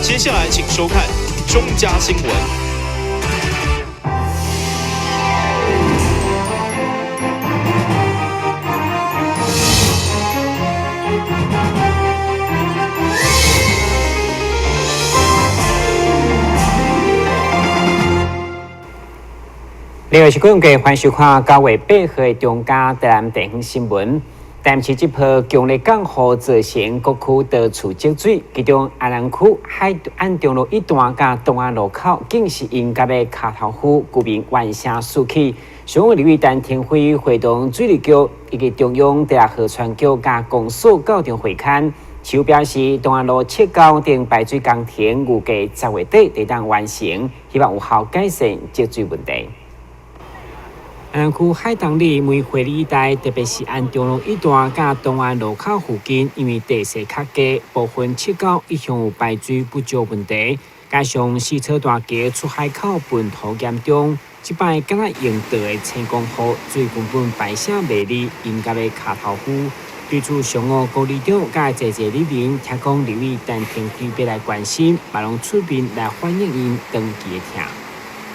接下來請收看中嘉新聞。另外是觀眾歡迎收看9月8號的中嘉台南地方新聞。台南市這波強烈降雨造成各區多處積水，其中安南區海岸中路一段佮東安路口，更是淹甲欲跤頭膚，居民怨聲四起。上午立委陳亭妃會同水利局以及中央地下河川局佮公所到場會勘，市府表示東安路七溝等排水工程預計10月底會當完成，希望有效改善積水問題。安南區海東里梅花里一帶，特別是安中路一段佮東安路口附近，因為地勢較低，部分七溝一向有排水不足問題，加上四草大橋出海口糞土嚴重，這擺敢若用倒的青光雨，水根本排泄袂離，淹甲欲跤頭膚。對此，上午郭里長佮濟濟里民聽講立委陳亭妃欲來關心，嘛攏出面來反映𪜶長期的痛。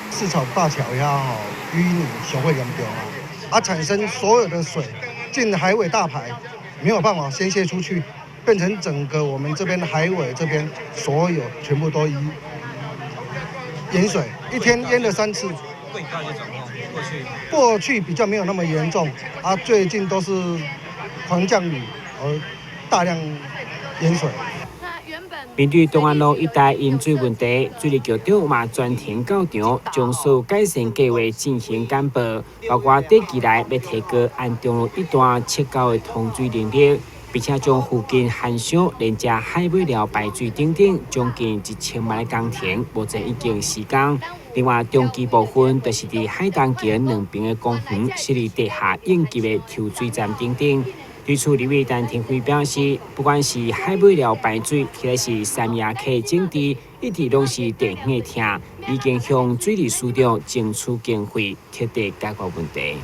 四草大橋遐吼淤泥上會嚴重啊，啊產生所有的水進海尾大排，沒有辦法宣洩出去，變成整個我們這邊海尾這邊所有全部都淹水，一天淹了3次。過去比較沒有那麼嚴重，啊最近都是狂降雨而大量淹水。面對東安路一帶淹水問題，水利局長嘛專程到場，將所有改善計劃進行簡報，包括短期內欲提高安中路一段七溝的通水能力，並且將附近涵箱連接海尾寮排水等等，將近1000萬的工程目前已經施工。另外，中期部分就是佇海東橋兩邊的公園設立地下應急的抽水站等等。對此，立委陳亭妃表示，不管是海尾寮排水，或者是三亞溪整治，一直攏是地方的痛，已經向水利署長爭取經費，徹底解決問題。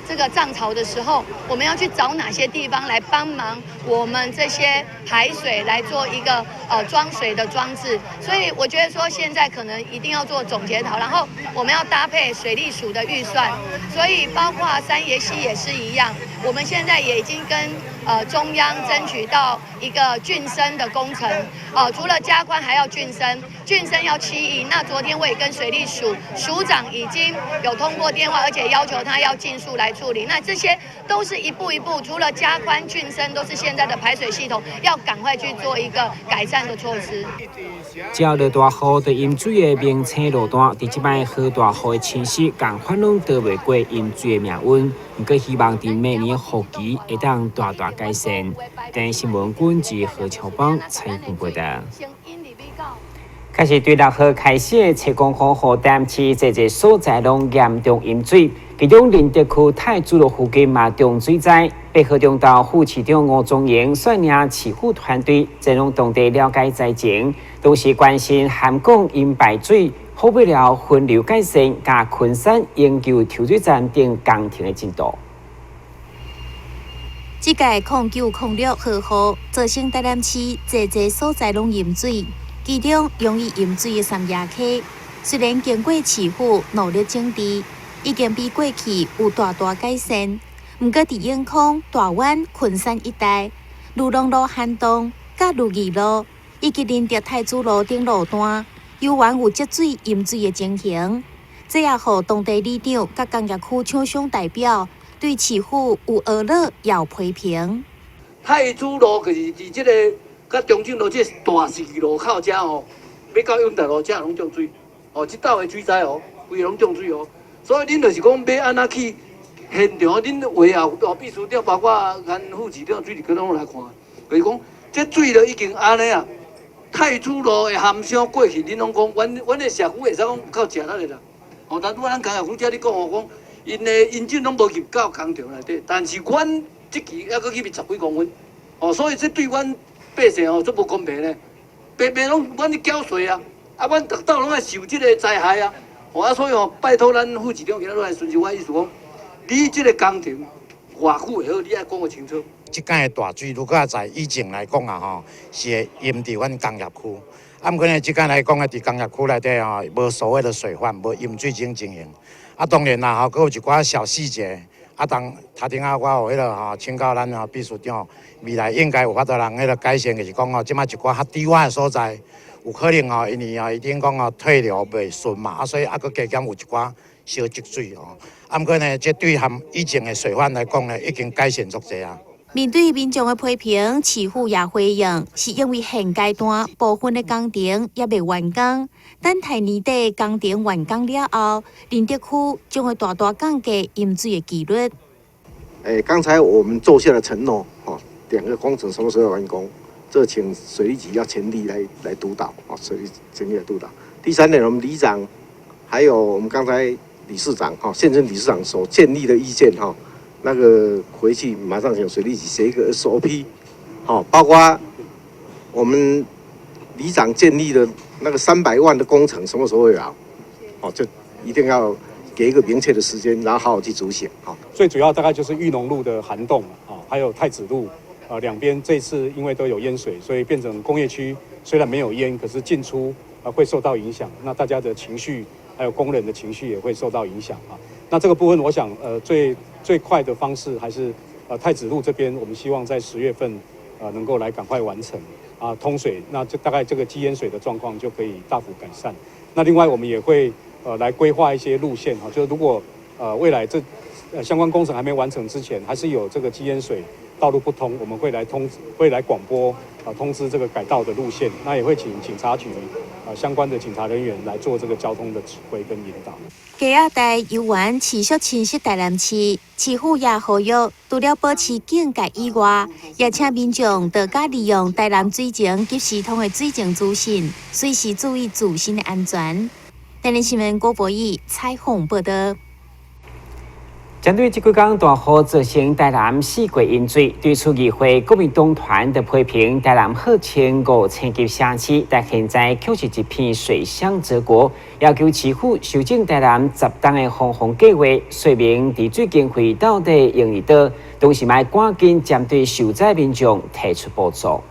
這個漲潮的時候，我們要去找哪些地方來幫忙我們這些排水來做一個裝水的裝置？所以我覺得說現在可能一定要做總檢討，然後我們要搭配水利署的預算，所以包括三爺溪也是一樣，我們現在也已經跟中央爭取到一個浚深的工程，除了加寬還要浚深，浚深要7億。那昨天我也跟水利署署長已經有通過電話，而且要求他要盡速來處理。那這些都是一步一步，除了加寬浚深，都是現在的排水系統要趕快去做一個改善的措施。只要落大雨，就淹水的明星路段，佇這擺好大雨的侵襲，共款攏逃袂過淹水的命運。毋過希望佇明年雨季會當大大改善。電視新聞軍是何秋邦採訪報道。開始對6號開始的赤光雨，予台南市濟濟所在攏嚴重淹水，其中仁德區太子路附近嘛中水災。8號中晝，副市長吳宗榮率領市府團隊前往當地了解災情，同時關心涵港淹排水、虎尾寮分流改善、佮昆山永久抽水站等工程的進度。這屆0906號雨造成台南市濟濟所在攏淹水，其中容易淹水的三亞溪，雖然經過市府努力整治，已經比過去有大大改善。毋過佇永康、大灣、昆山一帶，如龍路涵洞、佮如意路以及仁德太子路等路段，猶原有積水淹水的情形。這也予當地里長佮工業區廠商代表對市府有呵咾，也有批評。太子路就是佇這個佮中正路這大十字路口遮吼，欲到永大路遮攏漲水，哦，這兜的水災哦，規個攏漲水哦。所以恁就是講欲按怎去現場，恁話啊，哦，秘書長包括咱副市長、水利局攏來看，就是講這水都已經按呢啊。太子路的涵箱過去，恁攏講，阮的社區會使講較食力的啦。哦，但拄仔咱工業區遮咧講吼，講𪜶的引進攏無入到工場內底，但是阮這期猶閣入去十幾公分，哦，所以這對阮百姓吼足無公平咧，白白攏阮咧繳稅啊，啊，阮逐道攏愛受這個災害啊，哦啊，所以吼，拜託咱副市長今仔日來巡視，我意思講，你這個工程偌久會好，你愛講個清楚。這擺的大水，如果在以前來講啊，吼，是會淹佇阮工業區。啊，毋過呢，這擺來講啊，佇工業區內底吼，無所謂的水患，無淹水這種情形。啊，當然啦，吼，閣有一寡小細節。啊，當頭頂仔我有彼個吼，請教咱吼秘書長，未來應該有法度通彼個改善，就是講吼，這擺一寡較低窪的所在，有可能吼，因為吼伊頂講吼退流袂順嘛，啊，所以啊，閣加減有一寡小積水吼。啊，毋過呢，這對和以前的水患來講呢，已經改善足濟啊。面對民眾的批評，市府也回應，是因為現階段部分的工程猶未完工，等待年底工程完工了後，仁德區將會大大降低淹水的幾率。誒，剛才我們做下了承諾，吼，兩個工程什麼時候完工？這請水利局要全力來督導，啊，水利全力來督導。第三點，我們里長還有我們剛才理事長，哈，現任理事長所建議的意見，哈。那個回去馬上請水利局寫一個 SOP，好，包括我們里長建立的那個300萬的工程什麼時候會來？哦，就一定要給一個明確的時間，然後好好去執行。好，最主要大概就是裕農路的涵洞啊，還有太子路啊，兩邊這次因為都有淹水，所以變成工業區雖然沒有淹，可是進出啊會受到影響。那大家的情緒還有工人的情緒也會受到影響啊。那這個部分，我想，最最快的方式還是，太子路這邊，我們希望在10月份，能夠來趕快完成，啊，通水，那這大概這個積淹水的狀況就可以大幅改善。那另外，我們也會，來規劃一些路線，哈，就是如果，未來這，相關工程還沒完成之前，還是有這個積淹水道路不通，我們會來通，會來廣播，啊，通知這個改道的路線。那也會請警察局，啊，相關的警察人員來做這個交通的指揮跟引導。低壓帶猶原持續侵襲台南市，市府也呼籲，除了保持警戒以外，也請民眾多加利用台南水情及時通的水情資訊，隨時注意自身的安全。台南新聞郭博義採訪報道。針對這幾工大雨造成台南四過淹水，對此議會國民黨團的批評，台南號稱五星級城市，但現在卻是一片水鄉澤國，要求市府修正台南10冬的防洪計劃，說明治水經費到底用佇佗，同時嘛趕緊針對受災民眾提出補助。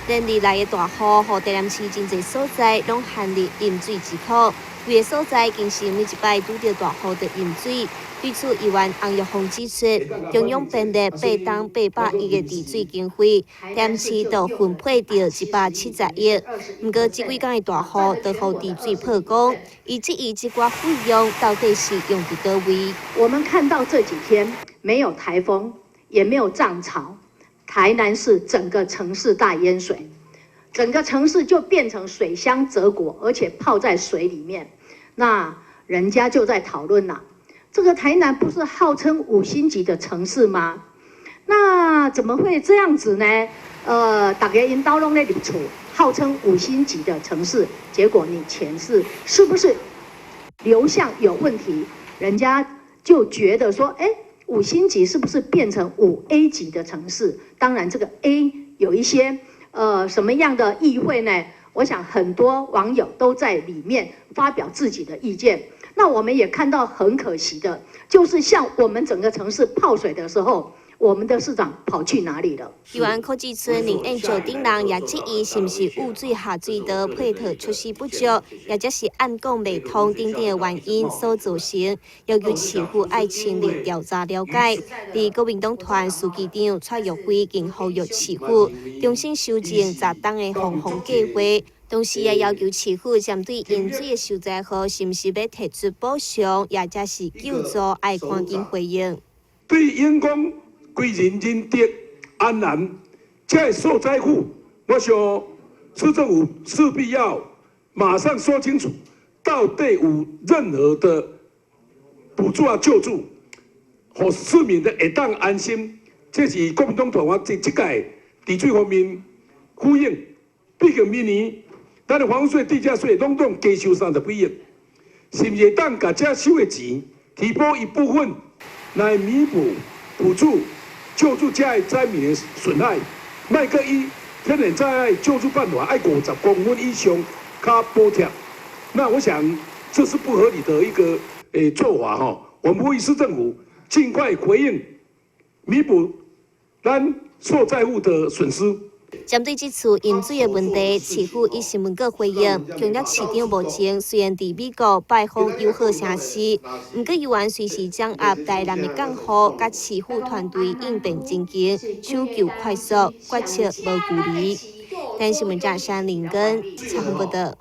連日來的大雨，予台南市真濟所在攏陷入淹水之苦。規個所在，更是每一擺拄著大雨就淹水。對此，議員洪玉鳳指出，中央編列八冬800億的治水經費，台南市就分配著170億。毋過，這幾工的大雨就予治水破功，伊質疑這寡費用到底是用佇佗位？我們看到這幾天沒有颱風，也沒有漲潮，台南市整個城市大淹水，整個城市就變成水鄉澤國，而且泡在水裡面。那人家就在討論啦，這個台南不是號稱五星級的城市嗎？那怎麼會這樣子呢？大家𪜶兜攏咧入厝，號稱五星級的城市，結果你錢是不是流向有問題？人家就覺得說，哎，五星級是不是變成5A 級的城市？當然，這個 A 有一些什麼樣的意會呢？我想很多網友都在裡面發表自己的意見。那我們也看到很可惜的，就是像我們整個城市泡水的時候，我們的市長跑去哪裡了？議員柯志春、林彦石等人也質疑，是毋是雨水下水道配套設施不足，或者是暗管袂通等等的原因所造成，要求市府愛親力調查了解。佇國民黨團書記長蔡玉輝更呼籲市府重新修正10冬的防洪計劃。同時也要求市府針對淹水的受災戶，是毋是欲提出補償，抑或是救助，愛趕緊回應。對永光、歸仁、仁德、安南這受災戶，我想市政府勢必要馬上說清楚，到底有任何的補助啊救助，予市民的會當安心。這是國民黨團我這這屆治水方面呼應，畢竟明年咱的房屋稅、地價稅攏總加收30幾億，是毋是會當共這收的錢提撥一部分來彌補補助救助這災民的損害？莫閣以天然災害救助辦法愛50公分以上較補貼，那我想這是不合理的一個做法哈。我們呼籲市政府盡快回應，彌補咱受灾户的损失。针对這次淹水的問題，市府以新聞稿回應，強調市長目前雖然佇美國拜訪友好城市，毋過猶原隨時掌握台南的降雨，佮市府團隊應變情形，搶救快速，決策無距離。台新聞記者林根採訪報導。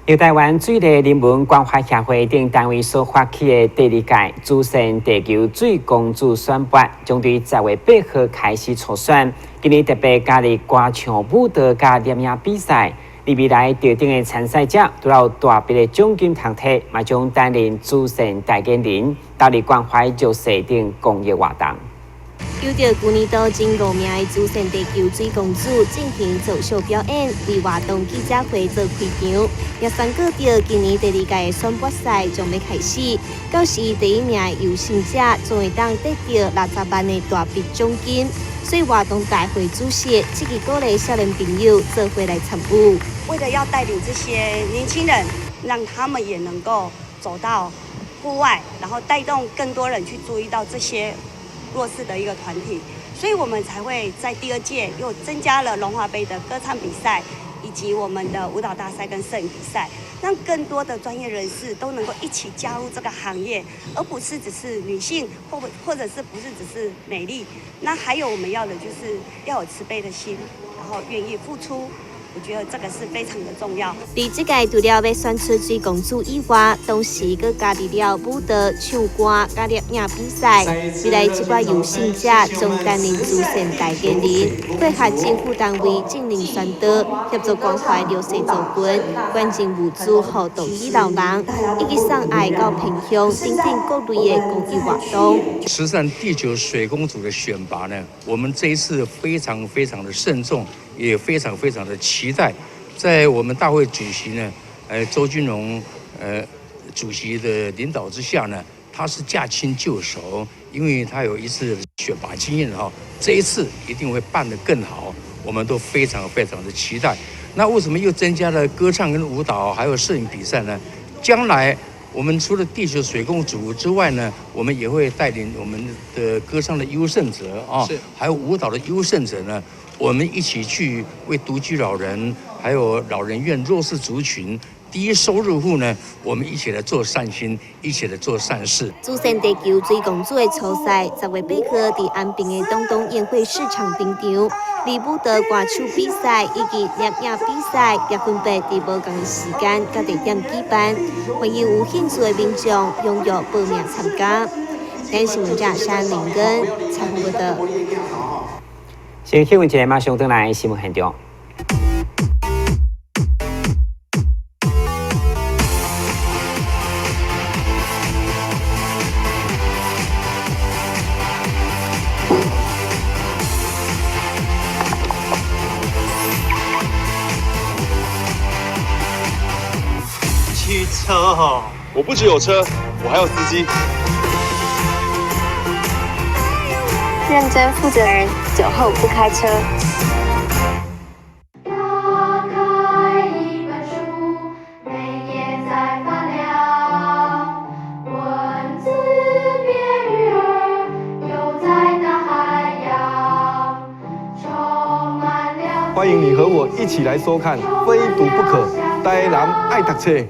由台灣水利人文關懷協會等單位所發起的第二屆慈善地球水公主選拔，將對10月8號開始初選。今年特別加入歌唱、舞蹈佮攝影比賽，而未來得頂的參賽者，除了有大筆的獎金通提，嘛將擔任慈善代言人，投入關懷弱勢等公益活動。由著舊年度真五名的慈善地球水公主進行走秀表演，為活動記者會做開場，也宣告著今年第二屆的選拔賽將欲開始。到時第一名的優勝者將會當得著60萬的大筆獎金。所以活動大會主席積極鼓勵少年朋友做伙來參與。為了要帶領這些年輕人，讓他們也能夠走到戶外，然後帶動更多人去注意到這些弱勢的一個團體，所以我們才會在第二屆又增加了龍華杯的歌唱比賽，以及我們的舞蹈大賽跟攝影比賽，讓更多的專業人士都能夠一起加入這個行業，而不是只是女性，或者是不是只是美麗。那還有我們要的就是要有慈悲的心，然後願意付出。我覺得這個是非常的重要。佇這屆除了欲選出水公主以外，同時閣加入了舞蹈、唱歌、佮攝影比賽。未來這寡優勝者將擔任慈善代言人，配合政府單位進行宣導，協助關懷弱勢族群，捐贈物資予獨居老人，以及送愛到偏鄉等等各類的公益活動。慈善地球水公主的選拔呢，我們這一次非常非常的慎重。也非常非常的期待，在我們大會主席呢，周俊榮，主席的領導之下呢，他是駕輕就熟，因為他有一次選拔經驗哈，這一次一定會辦得更好，我們都非常非常的期待。那為什麼又增加了歌唱跟舞蹈，還有攝影比賽呢？將來我們除了地球水公主之外呢，我們也會帶領我們的歌唱的優勝者啊，還有舞蹈的優勝者呢。我們一起去為獨居老人、還有老人院弱勢族群、低收入戶呢，我們一起來做善心，一起來做善事。慈善地球水公主的初賽，10月8號佇安平的東東宴會市場登場。而舞蹈歌手比賽以及攝影比賽，也分別佇無仝的時間佮地點舉辦，歡迎有興趣的民眾踴躍報名參加。台新聞記者林根採訪報導。先新聞一下，馬上轉來新聞現場。汽車哦，我不只有車，我還有司機。認真負責人，酒後不開車。打開一本書，每頁在發亮，文字變魚兒，游在大海洋，充滿了。歡迎你和我一起來收看《非讀不可》，台南愛讀冊。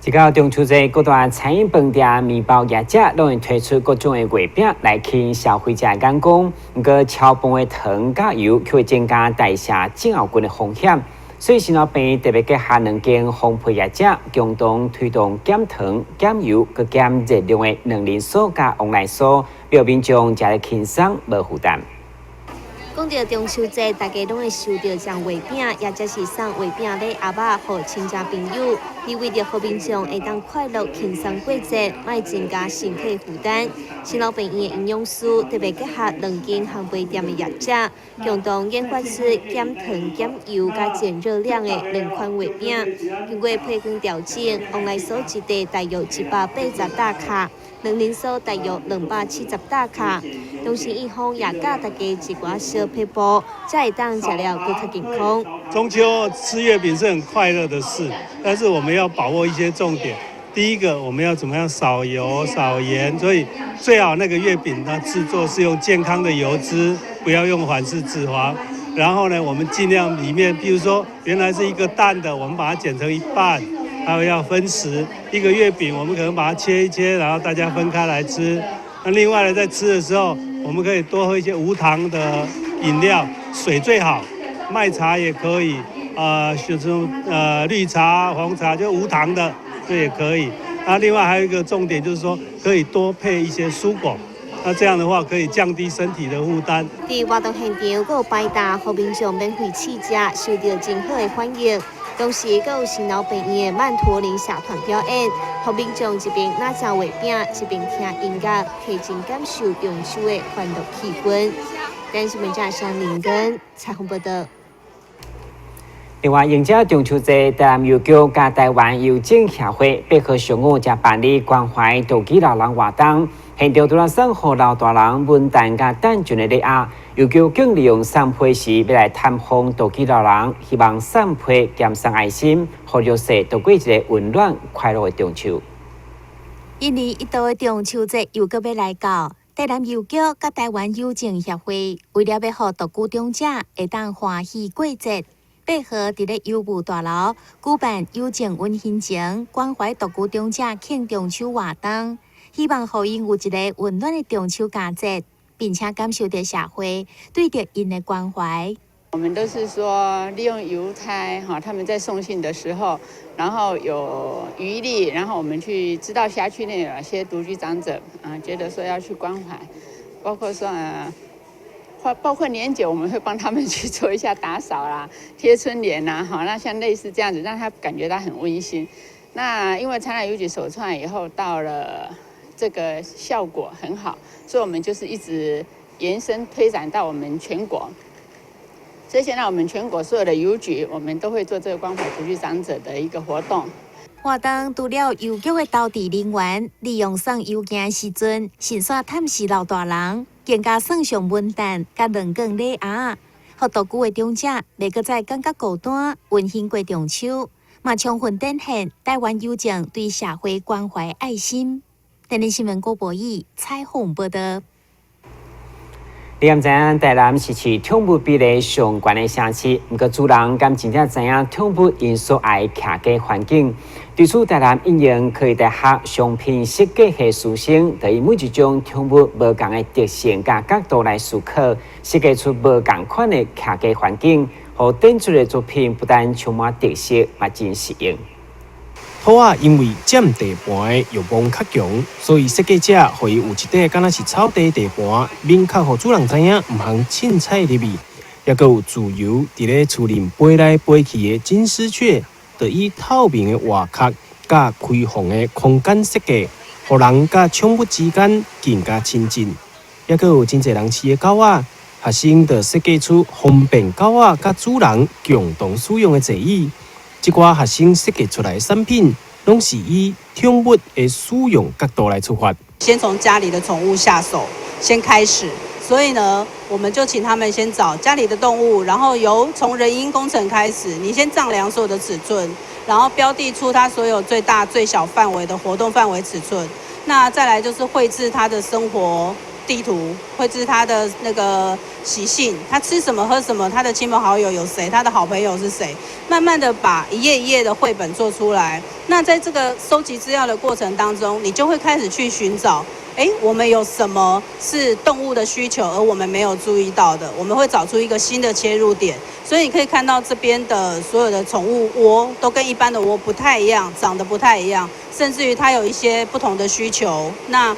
一到中秋節，各大餐飲飯店、麵包業者攏會推出各種的月餅來吸引消費者的眼光。毋過，超磅的糖佮油，卻會增加代謝症候群的風險。所以，新老病院特別結合兩間烘焙業者，共同推動減糖、減油、閣減熱量的卵磷酥佮黃梨酥，讓民眾食得輕鬆無負擔。講到中秋節，大家攏會想著食月餅，也則是送月餅禮盒仔予親戚朋友。而為著予民眾會當快樂輕鬆過節，莫增加身體負擔，新老病院的營養師特別結合兩間烘焙店的業者，共同研發出減糖、減油、佮減熱量的兩款月餅。經過配方調整，旺來酥一塊大約180大卡，卵磷酥大約270大卡。同時，院方也教大家一寡小撇步，才會當食了閣較健康。中秋吃月餅是很快樂的事，但是我們要把握一些重點。第一個，我們要怎麼樣少油少鹽，所以最好那個月餅它製作是用健康的油脂，不要用反式脂肪。然後呢，我們盡量裡面，比如說原來是一個蛋的，我們把它剪成一半，還有要分食。一個月餅，我們可能把它切一切，然後大家分開來吃。那另外呢，在吃的時候，我們可以多喝一些無糖的飲料，水最好，麥茶也可以，就是綠茶、紅茶就無糖的，這也可以。那另外還有一個重點就是說，可以多配一些蔬果，那這樣的話可以降低身體的負擔。佇活動現場，閣有擺擔，予民眾免費試食，受到真好的反應。同時，閣有新老病院的曼陀林社團表演，予民眾一邊拿食月餅，一邊聽音樂，提前感受中秋的歡樂氣氛。電視記者張林根採訪報導。另外，迎接中秋節，台南郵局佮台灣郵政協會8號上午才辦理關懷獨居老人活動，現場除了送予老大人文旦佮蛋卷的禮盒，郵局更利用送批時欲來探訪獨居老人，希望送批兼送愛心，予弱勢度過一个溫暖快樂的中秋。一年一度的中秋節又閣欲來到，台南郵局佮台灣郵政協會為了欲予獨居長者會當歡喜過節，8號佇咧郵務大樓舉辦郵政溫馨情關懷獨居長者慶中秋活動，希望予𪜶有一个溫暖的中秋佳節，並且感受著社會對著𪜶的關懷。我們都是說利用郵差哈，他們在送信的時候，然後有餘力，然後我們去知道轄區內有哪些獨居長者啊，覺得說要去關懷，包括說啊，包括年節我們會幫他們去做一下打掃啦、貼春聯啦，哈，那像類似這樣子，讓他感覺到很溫馨。那因為台南郵局首創以後，到了這個效果很好，所以我們就是一直延伸推展到我們全國。所以現在我們全國所有的郵局，我們都會做這個關懷獨居長者的一個活動。活動除了郵局的投遞人員利用送郵件的時陣，順紲探視老大人，更加送上文旦佮軟粿禮盒，予獨居的長者袂閣再感覺孤單，溫馨過中秋，嘛充分展現台灣郵政對社會關懷愛心。電視新聞郭博義採訪報導。你敢知影台南是飼寵物比例上懸的城市？毋過主人敢真正知影寵物𪜶所愛徛家環境？對此，台南應用科技大學商品設計系師生，就以每一種寵物無仝的特性佮角度來思考，設計出無仝款的徛家環境，予展出的作品不但充滿特色，嘛真實用。兔仔因為佔地盤的慾望較強，所以設計者予伊有一塊敢若是草地地盤，明確予主人知影毋通凊彩入去。抑閣有自由佇咧厝裡飛來飛去的金絲雀，就以透明的外殼佮開放的空間設計，予人佮寵物之間更加親近。抑閣有真濟人飼的狗仔，學生就設計出方便狗仔佮主人共同使用的座椅。這寡學生設計出來的產品，攏是以寵物的使用角度來出發。先從家裡的寵物下手，先開始。所以呢，我們就請他們先找家裡的動物，然後由從人因工程開始，你先丈量所有的尺寸，然後標記出它所有最大、最小範圍的活動範圍尺寸。那再來就是繪製它的生活地圖，繪製它的那個習性，它吃什麼喝什麼，它的親朋好友有誰，它的好朋友是誰，慢慢的把一頁一頁的繪本做出來。那在這個收集資料的過程當中，你就會開始去尋找，哎，我們有什麼是動物的需求，而我們沒有注意到的，我們會找出一個新的切入點。所以你可以看到這邊的所有的寵物窩都跟一般的窩不太一樣，長得不太一樣，甚至於它有一些不同的需求。那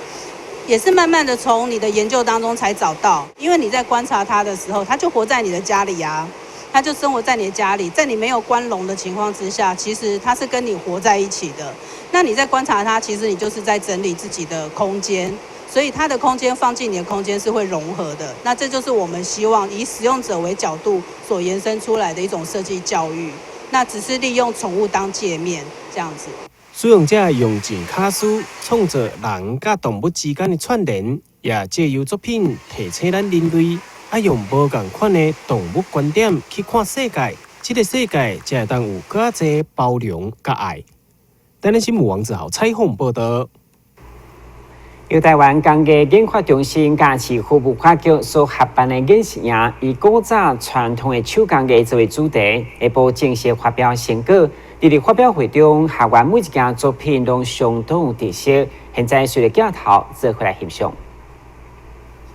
也是慢慢的從你的研究當中才找到，因為你在觀察它的時候，它就活在你的家裡啊，它就生活在你的家裡，在你沒有關籠的情況之下，其實它是跟你活在一起的。那你在觀察它，其實你就是在整理自己的空間，所以它的空間放進你的空間是會融合的。那這就是我們希望以使用者為角度所延伸出來的一種設計教育。那只是利用寵物當介面，這樣子。使用者用盡巧思創造人佮動物之間的串聯，也藉由作品提醒咱人類愛用無仝款的動物觀點去看世界，這个世界才會當有閣較濟包容佮愛。台南新聞王子豪採訪報導。由臺灣工藝研發中心佮市府文化局所合辦的研習營，以古早傳統的手工藝作為主題，下晡正式發表成果。佇咧發表會中，學員每一件作品攏相當有特色。現在隨著鏡頭做伙來欣賞。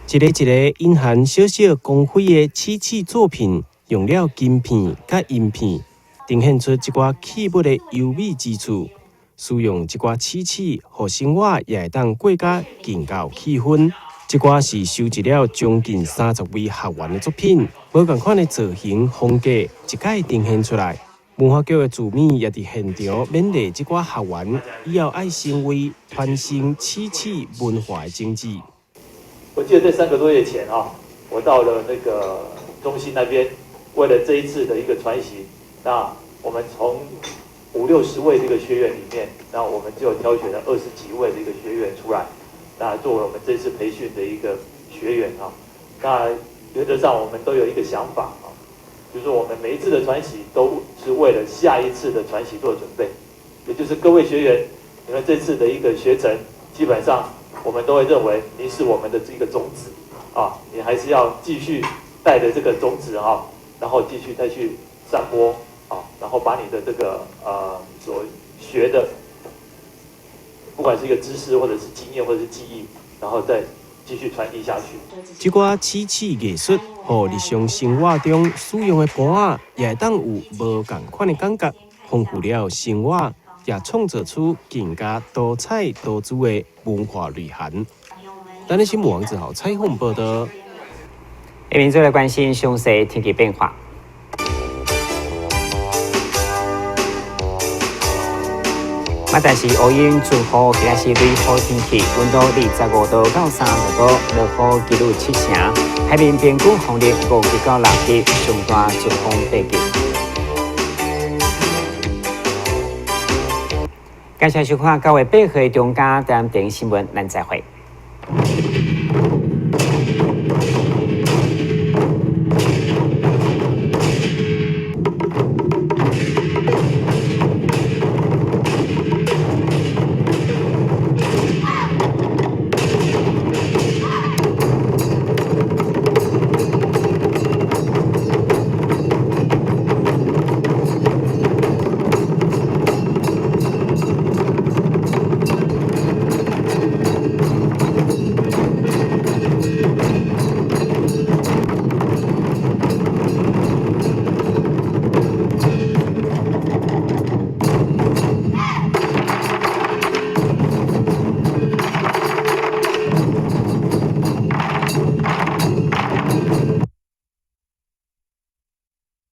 一个一个隱含小小光輝的漆器作品，用了金片佮銀片，呈現出這寡器物的優美之處。使用這寡漆器，予生活也會當過甲更加有氣氛。這寡是收集了將近30位學員的作品，無仝款的造型風格，一概呈現出來。文化局的主秘也佇現場勉勵這寡學員，以後愛成為傳承漆器文化的種子。我記得在3個多月前啊，我到了那個中心那邊，為了這一次的一個傳習，那我們從五六十位這個學員裡面，那我們就挑選了20幾位的一個學員出來，那作為我們這次培訓的一個學員啊。那原則上我們都有一個想法啊，就是我們每一次的傳習都是為了下一次的傳習做準備，也就是各位學員，你們這次的一個學程，基本上我們都會認為您是我們的這個種子啊，你還是要繼續帶著這個種子啊，然後繼續再去散播。然後把你的這個所學的，不管是一個知識，或者是經驗，或者是記憶，然後再繼續傳遞下去。這寡漆器藝術，予日常生活中使用的盤仔，也會當有無仝款的感覺，豐富了生活，也創造出更加多彩多姿的文化內涵。台南新聞王子豪採訪報導。下面再來關心詳細天氣變化。馬但是烏雲陣雨，今仔是雷雨天氣，溫度25度到30度，落雨幾率7成。海面平均風力5級到6級，上大陣風8級。感謝收看9月8號中間台南新聞，咱再會。